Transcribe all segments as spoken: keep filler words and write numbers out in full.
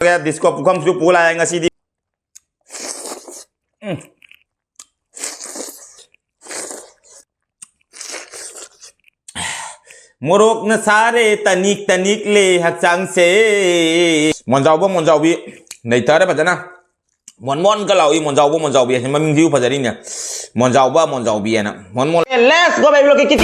Disco ꯄꯨꯈꯝꯁꯨ ꯄꯨ ꯂꯥꯛꯑꯦ ꯉꯁꯤꯗꯤ꯫ ꯎꯝ꯫ ꯃꯣꯔꯣꯛꯅ ꯁꯥꯔꯦ ꯇꯅꯤꯛ ꯇꯅꯤꯛ ꯂꯦ ꯍꯛꯆꯥꯡꯁꯦ꯫ ꯃꯣꯟꯖꯥꯎꯕ ꯃꯣꯟꯖꯥꯎꯕꯤ ꯅꯩꯊꯔꯦ ꯐꯖꯅ꯫ ꯃꯣꯟ ꯃꯣꯟꯒ ꯂꯥꯎꯏ ꯃꯣꯟꯖꯥꯎꯕ ꯃꯣꯟꯖꯥꯎꯕꯤ ꯍꯥꯏꯁꯦ, ꯃꯃꯤꯡꯁꯤꯕꯨ ꯐꯖꯔꯤꯅꯦ꯫ ꯃꯣꯟꯖꯥꯎꯕ ꯃꯣꯟꯖꯥꯎꯕꯤ ꯍꯥꯏꯅ꯫ ꯃꯣꯟ ꯃꯣꯟ꯫ Let's go, baby, look at it.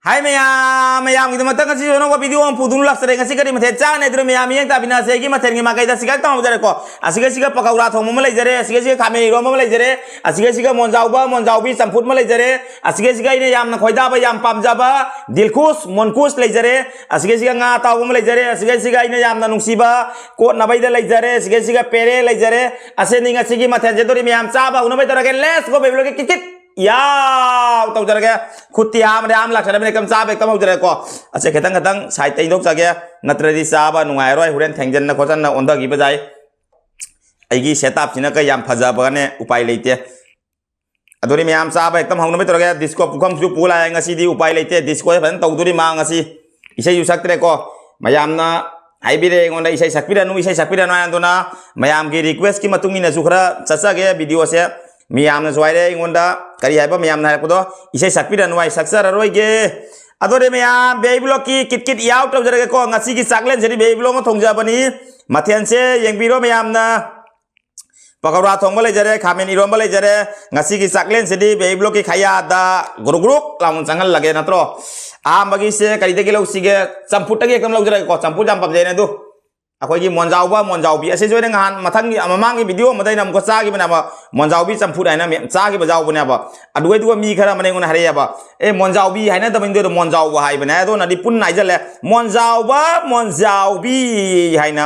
ꯍꯥꯏ ꯃꯌꯥꯝ, ꯃꯌꯥꯝꯒꯤꯗꯃꯛꯇ ꯉꯁꯤ ꯑꯅꯧꯕ video ꯑꯃ ꯄꯨꯗꯨꯅ ꯂꯥꯛꯆꯔꯦ꯫ ꯉꯁꯤ ꯀꯔꯤ ꯃꯊꯦꯜ ꯆꯥꯒꯅꯤ ꯍꯥꯏꯗꯨꯅ ꯃꯌꯥꯝ ꯃꯤꯠꯌꯦꯡ ꯇꯥꯕꯤꯅꯁꯦ꯫ ꯑꯩꯒꯤ ꯃꯊꯦꯜꯒꯤ ꯃꯥꯏꯀꯩꯗ ꯁꯤꯒ ꯇꯧꯍꯧꯖꯔꯦꯀꯣ꯫ ꯑꯁꯤꯒ ꯁꯤꯒ ꯄꯀꯧꯔꯥ ꯊꯣꯡꯕ ꯑꯃ ꯂꯩꯖꯔꯦ, ꯑꯁꯤꯒ ꯁꯤꯒ ꯈꯥꯃꯦꯟ ꯏꯔꯣꯝꯕ ꯑꯃ ꯂꯩꯖꯔꯦ, ꯑꯁꯤꯒ ꯁꯤꯒ ꯃꯣꯟꯖꯥꯎꯕ ꯃꯣꯟꯖꯥꯎꯕꯤ ꯆꯝꯐꯨꯠ ꯑꯃ ꯂꯩꯖꯔꯦ, ꯑꯁꯤꯒ ꯁꯤꯒ ꯑꯩꯅ ꯌꯥꯝꯅ ꯈꯣꯏꯗꯥꯕ ꯌꯥꯝ ꯄꯥꯝꯖꯕ ꯗꯤꯜꯈꯨꯁ ꯃꯣꯟꯈꯨꯁ ꯂꯩꯖꯔꯦ, ꯑꯁꯤꯒ ꯁꯤꯒ ꯉꯥ ꯑꯇꯥꯎꯕ ꯑꯃ ꯂꯩꯖꯔꯦ, ꯑꯁꯤꯒ ꯁꯤꯒ ꯑꯩꯅ ꯌꯥꯝꯅ ꯅꯨꯡꯁꯤꯕ ꯀꯣꯠꯅꯕꯩꯗ ꯂꯩꯖꯔꯦ, ꯑꯁꯤꯒ ꯁꯤꯒ ꯄꯦꯔꯦ ꯂꯩꯖꯔꯦ꯫ ꯑꯁꯤꯅꯤ ꯉꯁꯤꯒꯤ ꯃꯊꯦꯜꯁꯦ꯫ ꯑꯗꯨꯗꯤ ꯃꯌꯥꯝ ꯆꯥꯕ ꯍꯧꯅꯕꯩ ꯇꯧꯔꯒꯦ꯫ Let's go, baby, look at it. ꯌꯥꯎ ꯇꯧꯖꯔꯒꯦ꯫ ꯈꯨꯠꯇꯤ ꯍꯥꯝꯔꯦ, ꯍꯥꯝ ꯂꯥꯛꯆꯔꯕꯅꯤꯅ ꯀꯩꯝ ꯆꯥꯕ ꯍꯦꯛꯇ ꯍꯧꯖꯔꯦꯀꯣ꯫ ꯑꯁꯦ ꯈꯤꯇꯪ ꯈꯤꯇꯪ side ꯇ ꯏꯟꯊꯣꯛꯆꯒꯦ, ꯅꯠꯇ꯭ꯔꯗꯤ ꯆꯥꯕ ꯅꯨꯡꯉꯥꯏꯔꯣꯏ꯫ ꯍꯣꯔꯦꯟ ꯊꯦꯡꯖꯟꯅ ꯈꯣꯠꯆꯟꯅ ꯑꯣꯟꯊꯈꯤꯕ ꯌꯥꯏ꯫ ꯑꯩꯒꯤ setup ꯁꯤꯅ ꯀꯩ ꯌꯥꯝ ꯐꯖꯕꯅꯦ, ꯎꯄꯥꯏ ꯂꯩꯇꯦ꯫ ꯑꯗꯨꯗꯤ ꯃꯌꯥꯝ ꯆꯥꯕ ꯍꯦꯛꯇ ꯍꯧꯅꯕ ꯇꯧꯔꯒꯦ꯫ ꯗꯤꯁꯀꯣ ꯄꯨꯈꯝꯁꯨ ꯄꯨ ꯂꯥꯛꯑꯦ ꯉꯁꯤꯗꯤ, ꯎꯄꯥꯏ ꯂꯩꯇꯦ꯫ ꯗꯤꯁꯀꯣ ꯐꯖꯅ ꯇꯧꯗꯣꯔꯤ ꯃꯥ ꯉꯁꯤ꯫ ꯏꯁꯩꯁꯨ ꯁꯛꯇ꯭ꯔꯦꯀꯣ꯫ ꯃꯌꯥꯝꯅ ꯍꯥꯏꯕꯤꯔꯦ ꯑꯩꯉꯣꯟꯗ, "ꯏꯁꯩ ꯁꯛꯄꯤꯔꯅꯨ, ꯏꯁꯩ ꯁꯛꯄꯤꯔꯅꯨ" ꯍꯥꯏꯅ꯫ ꯑꯗꯨꯅ ꯃꯌꯥꯝꯒꯤ request ꯀꯤ ꯃꯇꯨꯡ ꯏꯟꯅꯁꯨ ꯈꯔ ꯆꯠꯆꯒꯦ video ꯁꯦ꯫ ꯃꯤꯌꯥꯝꯅꯁꯨ ꯍꯥꯏꯔꯦ ꯑꯩꯉꯣꯟꯗ, "ꯀꯔꯤ ꯍꯥꯏꯕ?" ꯃꯌꯥꯝꯅ ꯍꯥꯏꯔꯛꯄꯗꯣ, "ꯏꯁꯩ ꯁꯛꯄꯤꯔꯅꯨ, ꯑꯩ ꯁꯛꯆꯔꯔꯣꯏꯒꯦ"꯫ ꯑꯗꯨꯗꯤ ꯃꯌꯥꯝ ꯕꯦꯕꯤ ꯕ꯭ꯂꯣꯛꯀꯤ ꯀꯤꯠ ꯀꯤꯠ ꯌꯥꯎ ꯇꯧꯖꯔꯒꯦꯀꯣ꯫ ꯉꯁꯤꯒꯤ ꯆꯥꯛꯂꯦꯟꯁꯤꯗꯤ ꯕꯦꯕꯤ ꯕ꯭ꯂꯣꯛꯅ ꯊꯣꯡꯖꯕꯅꯤ꯫ ꯃꯊꯦꯜꯁꯦ ꯌꯦꯡꯕꯤꯔꯣ ꯃꯌꯥꯝꯅ꯫ ꯄꯀꯧꯔꯥ ꯊꯣꯡꯕ ꯂꯩꯖꯔꯦ, ꯈꯥꯃꯦꯟ ꯏꯔꯣꯟꯕ ꯂꯩꯖꯔꯦ꯫ ꯉꯁꯤꯒꯤ ꯆꯥꯛꯂꯦꯟꯁꯤꯗꯤ ꯕꯦꯕꯤ ꯕ꯭ꯂꯣꯛꯀꯤ ꯈꯌꯥꯗ ꯒ꯭ꯔꯨꯛ ꯒ꯭ꯔꯨꯛ ꯂꯥꯎꯅ ꯆꯪꯍꯜꯂꯒꯦ ꯅꯠꯇ꯭ꯔꯣ? ꯑꯍꯥꯟꯕꯒꯤꯁꯦ ꯀꯔꯤꯗꯒꯤ ꯂꯧꯁꯤꯒꯦ? ꯆꯝꯐꯨꯠꯇꯒꯤ ꯍꯦꯛꯇ ꯂꯧꯖꯔꯒꯦꯀꯣ꯫ ꯆꯝꯐꯨꯠ ꯌꯥꯝ ꯄꯥꯝꯖꯩꯅꯦ ꯑꯗꯨ꯫ ꯑꯩꯈꯣꯏꯒꯤ ꯃꯣꯟꯖꯥꯎꯕ, ꯃꯣꯟꯖꯥꯎꯕꯤ ꯑꯁꯤꯁꯨ ꯑꯩꯅ ꯉꯍꯥꯟ ꯃꯊꯪꯒꯤ, ꯃꯃꯥꯡꯒꯤ video ꯑꯃꯗ ꯑꯩꯅ ꯑꯃꯨꯛꯀ ꯆꯥꯈꯤꯕꯅꯦꯕ꯫ ꯃꯣꯟꯖꯥꯎꯕꯤ ꯆꯝꯐꯨꯠ ꯍꯥꯏꯅ ꯃꯌꯥꯝ ꯆꯥꯈꯤꯕ ꯌꯥꯎꯕꯅꯦꯕ꯫ ꯑꯗꯨꯒꯩꯗꯨꯒ ꯃꯤ ꯈꯔ ꯑꯃꯅ ꯑꯩꯉꯣꯟꯗ ꯍꯥꯏꯔꯛꯑꯦꯕ, "ꯑꯦ, ꯃꯣꯟꯖꯥꯎꯕꯤ ꯍꯥꯏꯅꯗꯕꯅꯤꯗꯣ, ꯃꯣꯟꯖꯥꯎꯕ ꯍꯥꯏꯕꯅꯦ" ꯍꯥꯏꯗꯣ꯫ ꯅꯗꯤ ꯄꯨꯟꯅ ꯍꯥꯏꯖꯜꯂꯦ, ꯃꯣꯟꯖꯥꯎꯕ, ꯃꯣꯟꯖꯥꯎꯕꯤ ꯍꯥꯏꯅ꯫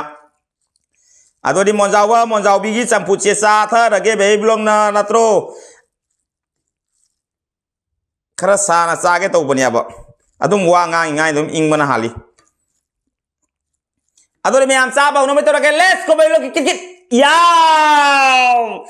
ꯑꯗꯨꯗꯤ ꯃꯣꯟꯖꯥꯎꯕ, ꯃꯣꯟꯖꯥꯎꯕꯤꯒꯤ ꯆꯝꯐꯨꯠꯁꯦ ꯆꯥꯊꯔꯒꯦ ꯕꯦꯕꯤ ꯕ꯭ꯂꯣꯛꯅ ꯅꯠꯇ꯭ꯔꯣ? ꯈꯔ ꯁꯥꯅ ꯆꯥꯒꯦ ꯇꯧꯕꯅꯦꯕ꯫ ꯑꯗꯨꯝ ꯋꯥ ꯉꯥꯡꯉꯤꯉꯥꯏ ꯑꯗꯨꯝ ꯏꯪꯕꯅ ꯍꯥꯜꯂꯤ꯫ ꯑꯗꯨꯗꯤ ꯃꯌꯥꯝ ꯆꯥꯕ ꯍꯧꯅꯕ ꯇꯧꯔꯒꯦ꯫ Let's go, ꯕꯦꯕꯤ ꯕ꯭ꯂꯣꯛꯀꯤ ꯀꯤꯠ ꯀꯤꯠ꯫ ꯌꯥꯎ!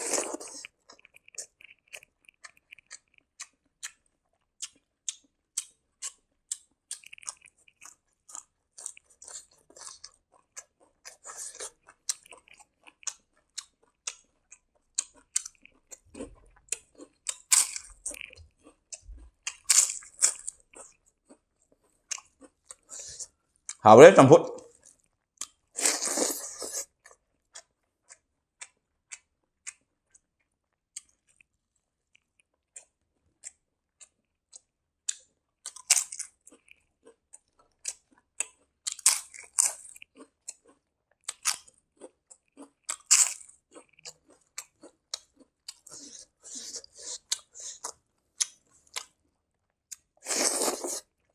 ꯍꯥꯎꯔꯦ ꯆꯝꯐꯨꯠ꯫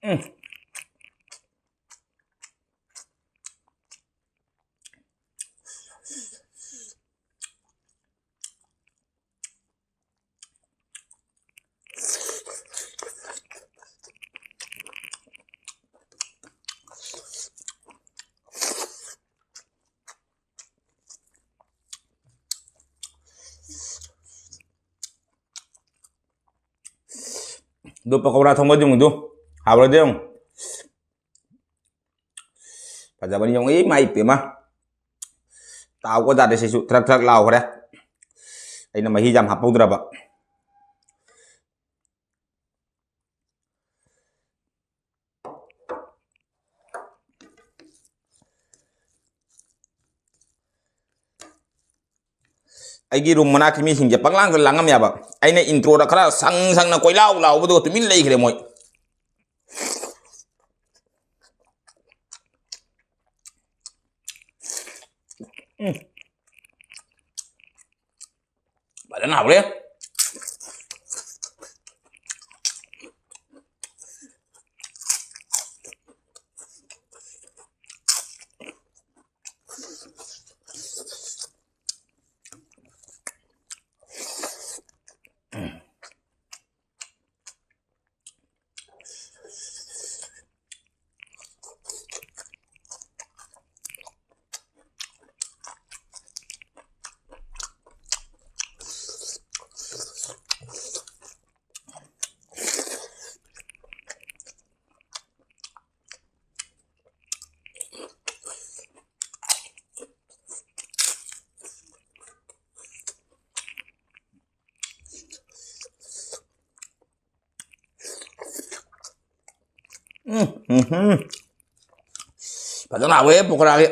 ꯎꯝ꯫ ꯑꯗꯨ ꯄꯀꯧꯔꯥ ꯊꯣꯡꯕ ꯌꯦꯡꯉꯨꯗꯨ, ꯍꯥꯎꯕ꯭ꯔꯗꯤ ꯌꯦꯡꯉꯨ꯫ ꯐꯖꯕꯅꯤ ꯌꯦꯡꯉꯨ꯫ ꯏꯃꯥꯏ ꯄꯦꯝꯃ꯫ ꯇꯥꯎꯕ ꯖꯥꯠꯅꯤ ꯁꯤꯁꯨ꯫ ꯊ꯭ꯔꯛ ꯊ꯭ꯔꯛ ꯂꯥꯎꯈ꯭ꯔꯦ꯫ ꯑꯩꯅ ꯃꯍꯤ ꯌꯥꯝ ꯍꯥꯞꯍꯧꯗ꯭ꯔꯕ꯫ ꯑꯩꯒꯤ ꯔꯨꯝ ꯃꯅꯥꯛꯀꯤ ꯃꯤꯁꯤꯡꯁꯦ ꯄꯪꯂꯥꯡꯗ ꯂꯥꯡꯉꯝꯃꯦꯕ꯫ ꯑꯩꯅ ꯏꯟꯇ꯭ꯔꯣꯗ ꯈꯔ ꯁꯪ ꯁꯪꯅ ꯀꯣꯏꯂꯥꯎ ꯂꯥꯎꯕꯗꯨꯒ ꯇꯨꯃꯤꯟ ꯂꯩꯈ꯭ꯔꯦ ꯃꯣꯏ꯫ ꯎꯝ꯫ ꯐꯖꯅ ꯍꯥꯎꯔꯦ꯫ ꯎꯝ, ꯎꯝ, ꯎꯝ꯫ ꯐꯖꯅ ꯍꯥꯎꯋꯦ ꯄꯀꯣꯔꯥꯒꯤ꯫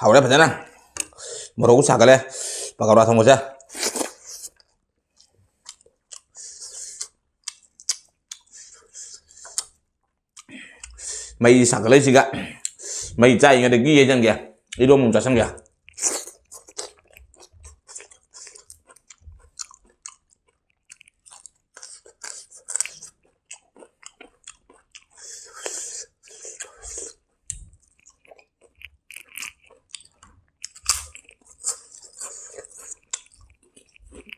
ꯍꯥꯎꯔꯦ ꯐꯖꯅ꯫ ꯃꯣꯔꯣꯛꯁꯨ ꯁꯥꯒꯠꯂꯦ ꯄꯀꯧꯔꯥ ꯊꯣꯡꯕꯁꯦ꯫ ꯃꯩ ꯁꯥꯒꯠꯂꯛꯏꯁꯤꯒ ꯃꯩ ꯆꯥꯛꯏꯉꯩꯗ ꯘꯤ ꯍꯩꯖꯟꯒꯦ꯫ ꯏꯔꯣꯝꯕ ꯑꯃ ꯆꯥꯁꯟꯒꯦ꯫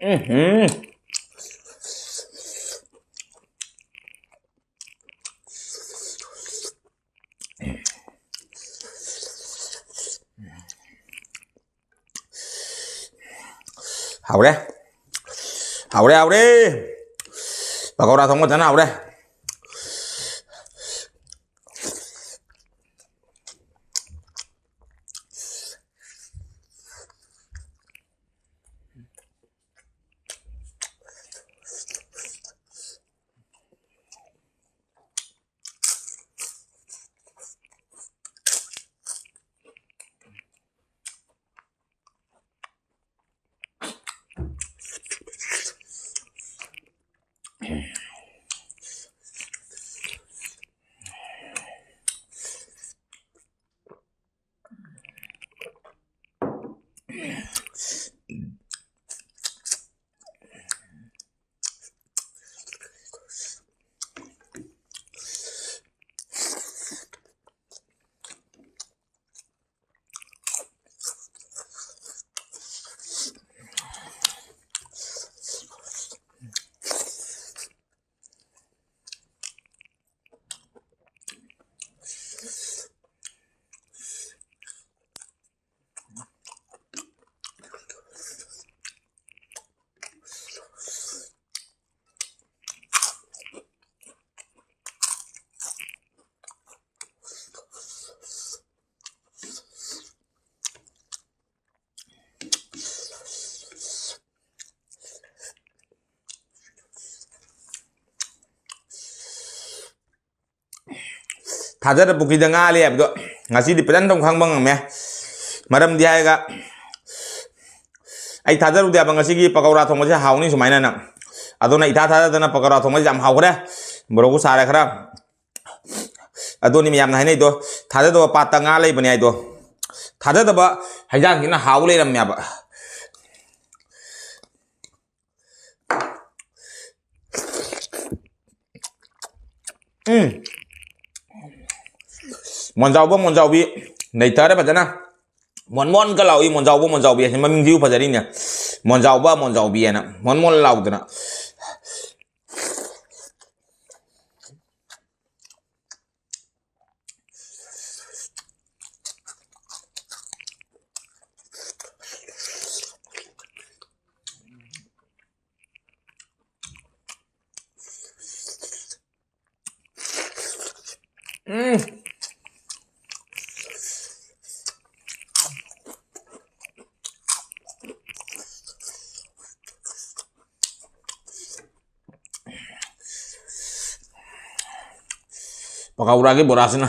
ꯎꯝ꯫ ꯍꯥꯎꯔꯦ꯫ ꯍꯥꯎꯔꯦ, ꯍꯥꯎꯔꯦ꯫ ꯄꯀꯧꯔꯥ ꯊꯣꯡꯕ ꯐꯖꯅ ꯍꯧꯔꯦ꯫ ꯊꯥꯖꯗ ꯄꯨꯈ꯭ꯔꯤꯗ ꯉꯥ ꯂꯩ ꯍꯥꯏꯕꯗꯣ ꯉꯁꯤꯗꯤ ꯐꯖꯅ ꯑꯗꯨꯝ ꯈꯪꯕ ꯉꯝꯃꯦ꯫ ꯃꯔꯝꯗꯤ ꯍꯥꯏꯔꯒ ꯑꯩ ꯊꯥꯖꯔꯨꯗꯦ ꯍꯥꯏꯕ ꯉꯁꯤꯒꯤ ꯄꯀꯧꯔꯥ ꯊꯣꯡꯕꯁꯦ ꯍꯥꯎꯅꯤ ꯁꯨꯃꯥꯏꯅꯅ꯫ ꯑꯗꯨꯅ ꯏꯊꯥ ꯊꯥꯖꯗꯅ ꯄꯀꯧꯔꯥ ꯊꯣꯡꯕꯁꯦ ꯌꯥꯝ ꯍꯥꯎꯈ꯭ꯔꯦ꯫ ꯃꯣꯔꯣꯛꯁꯨ ꯁꯥꯔꯦ ꯈꯔ꯫ ꯑꯗꯨꯅꯤ ꯃꯌꯥꯝꯅ ꯍꯥꯏꯅꯩꯗꯣ, ꯊꯥꯖꯗꯕ ꯄꯥꯠꯇ ꯉꯥ ꯂꯩꯕꯅꯦ ꯍꯥꯏꯗꯣ꯫ ꯊꯥꯖꯗꯕ ꯍꯩꯖꯥꯡꯁꯤꯅ ꯍꯥꯎ ꯂꯩꯔꯝꯃꯦꯕ꯫ ꯎꯝ꯫ ꯃꯣꯟꯖꯥꯎꯕ ꯃꯣꯟꯖꯥꯎꯕꯤ ꯅꯩꯊꯔꯦ ꯐꯖꯅ꯫ ꯃꯣꯟ ꯃꯣꯟꯒ ꯂꯥꯎꯏ ꯃꯣꯟꯖꯥꯎꯕ ꯃꯣꯟꯖꯥꯎꯕꯤ ꯍꯥꯏꯁꯦ, ꯃꯃꯤꯡꯁꯤꯕꯨ ꯐꯖꯔꯤꯅꯦ꯫ ꯃꯣꯟꯖꯥꯎꯕ ꯃꯣꯟꯖꯥꯎꯕꯤ ꯍꯥꯏꯅ ꯃꯣꯟ ꯃꯣꯟ ꯂꯥꯎꯗꯅ꯫ ꯎꯝ꯫ ꯄꯀꯧꯔꯥꯒꯤ ꯕꯣꯔꯥꯁꯤꯅ,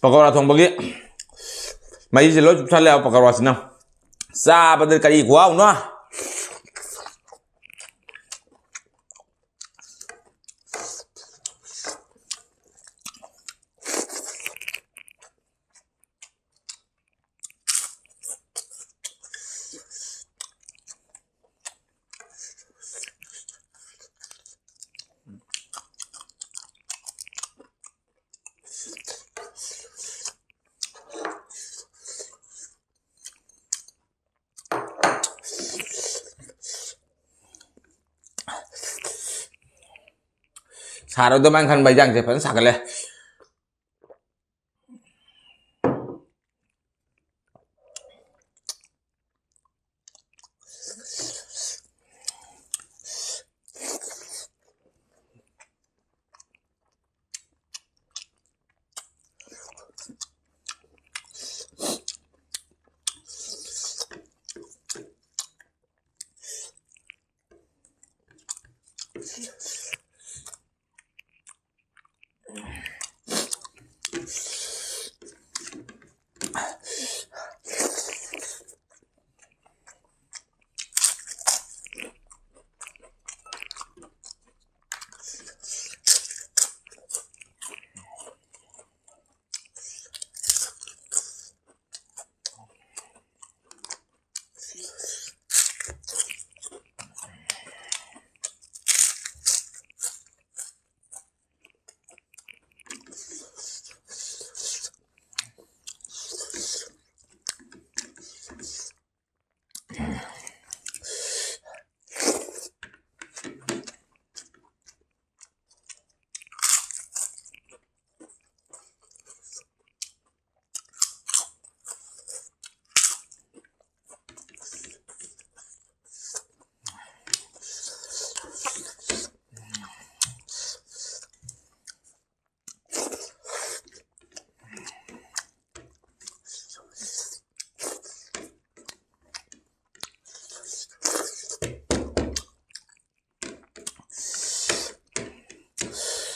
ꯄꯀꯧꯔꯥ ꯊꯣꯡꯕꯒꯤ ꯃꯍꯤꯁꯦ ꯂꯣꯏ ꯆꯨꯞꯁꯜꯂꯦ ꯄꯀꯧꯔꯥꯁꯤꯅ꯫ ꯆꯥꯕꯗ ꯀꯔꯤ ꯈꯨꯍꯥꯎꯅꯣ! ꯁꯥꯔꯗꯧꯃꯥꯏꯅ ꯈꯟꯕ ꯏꯟꯖꯥꯡꯁꯦ ꯐꯖꯅ ꯁꯥꯒꯠꯂꯦ꯫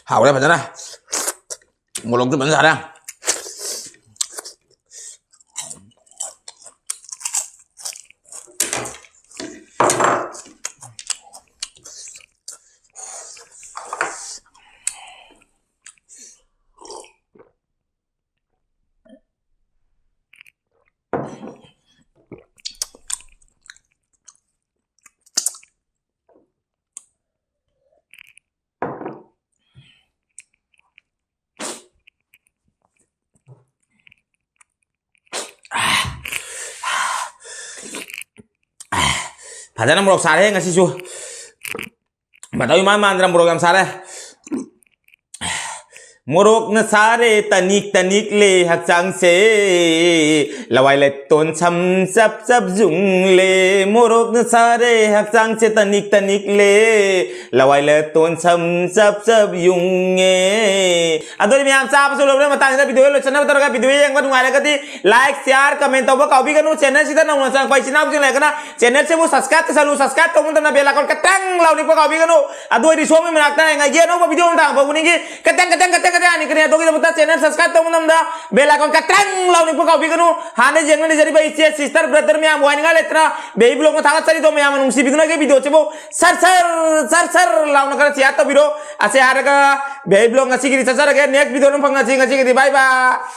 ꯍꯥꯎꯔꯦ ꯐꯖꯅ꯫ ꯃꯣꯔꯣꯛꯇꯤ ꯐꯖꯅ ꯁꯥꯔꯦ꯫ ꯐꯖꯅ ꯃꯣꯔꯣꯛ ꯁꯥꯔꯦ ꯉꯁꯤꯁꯨ꯫ ꯃꯇꯧ ꯏꯃꯥꯟ ꯃꯥꯟꯗꯅ ꯃꯣꯔꯣꯛ ꯌꯥꯝ ꯁꯥꯔꯦ꯫ ꯃꯣꯔꯣꯛꯅ ꯁꯥꯔꯦ ꯇꯅꯤꯛ ꯇꯅꯤꯛ ꯂꯦ ꯍꯛꯆꯥꯡꯁꯦ꯫ ꯂꯋꯥꯏ ꯂꯩꯇꯣꯟ ꯁꯝ ꯆꯞ ꯆꯞ ꯌꯨꯡꯂꯦ꯫ ꯃꯣꯔꯣꯛꯅ ꯁꯥꯔꯦ ꯍꯛꯆꯥꯡꯁꯦ ꯇꯅꯤꯛ ꯇꯅꯤꯛ ꯂꯦ꯫ ꯂꯋꯥꯏ ꯂꯩꯇꯣꯟ ꯁꯝ ꯆꯞ ꯆꯞ ꯌꯨꯡꯉꯦ꯫ ꯑꯗꯨꯗꯤ ꯃꯌꯥꯝ ꯆꯥꯕꯁꯨ ꯂꯣꯏꯔꯕ ꯃꯇꯥꯡꯁꯤꯗ video ꯂꯣꯏꯁꯤꯟꯅꯕ ꯇꯧꯔꯒ video ꯌꯦꯡꯕ ꯅꯨꯡꯉꯥꯏꯔꯒꯗꯤ like, share, comment ꯇꯧꯕ ꯀꯥꯎꯕꯤꯒꯅꯨ꯫ Channel ꯁꯤꯗ ꯅꯧꯅ ꯆꯪꯉꯛꯄ ꯏꯆꯤꯟ ꯏꯅꯥꯎꯁꯤꯡ ꯂꯩꯔꯒꯅ channel ꯁꯤꯕꯨ subscribe ꯇꯧꯁꯜꯂꯨ꯫ Subscribe ꯇꯧꯕ ꯃꯇꯝꯗ bell icon ꯀꯇꯪ ꯂꯥꯎ ꯅꯤꯛꯄ ꯀꯥꯎꯕꯤꯒꯅꯨ꯫ ꯑꯗꯨ ꯑꯣꯏꯔꯗꯤ ꯁꯣꯝꯒꯤ ꯃꯅꯥꯛꯇ ꯍꯌꯦꯡ ꯑꯩꯒꯤ ꯑꯅꯧꯕ video ꯑꯃ ꯊꯥꯔꯛꯄ ꯈꯨꯗꯤꯡꯒꯤ ꯀꯇꯪ, ꯀꯇꯪ, ꯀꯇꯪ, ꯀꯇꯪ ꯍꯥꯟꯅꯤꯛꯀꯅꯤ꯫ ꯑꯗꯨꯒꯤꯗꯃꯛꯇ channel subscribe ꯇꯧꯕ ꯃꯇꯝꯗ bell icon ꯀꯇꯪ ꯂꯥꯎ ꯅꯤꯛꯄ ꯀꯥꯎꯕꯤꯒꯅꯨ꯫ ꯍꯥꯟꯅ ꯌꯦꯡꯅ ꯂꯩꯖꯔꯤꯕ ꯏꯆꯦ, sister, brother ꯃꯌꯥꯝ ꯋꯥꯏꯅꯤꯡꯉꯥꯏ ꯂꯩꯇꯅ baby vlog ꯅ ꯊꯥꯒꯠꯆꯔꯤꯗꯣ ꯃꯌꯥꯝꯅ ꯅꯨꯡꯁꯤꯕꯤꯗꯨꯅ ꯑꯩꯒꯤ video ꯁꯤꯕꯨ ꯁꯔ ꯁꯔ, ꯁꯔ ꯁꯔ ꯂꯥꯎꯅ ꯈꯔ share ꯇꯧꯕꯤꯔꯣ꯫ ꯑꯁꯤ ꯍꯥꯏꯔꯒ baby vlog ꯉꯁꯤꯒꯤꯗꯤ ꯆꯠꯆꯔꯒꯦ꯫ Next video ꯗ ꯐꯪꯉꯁꯤ꯫ ꯉꯁꯤꯒꯤꯗꯤ bye bye꯫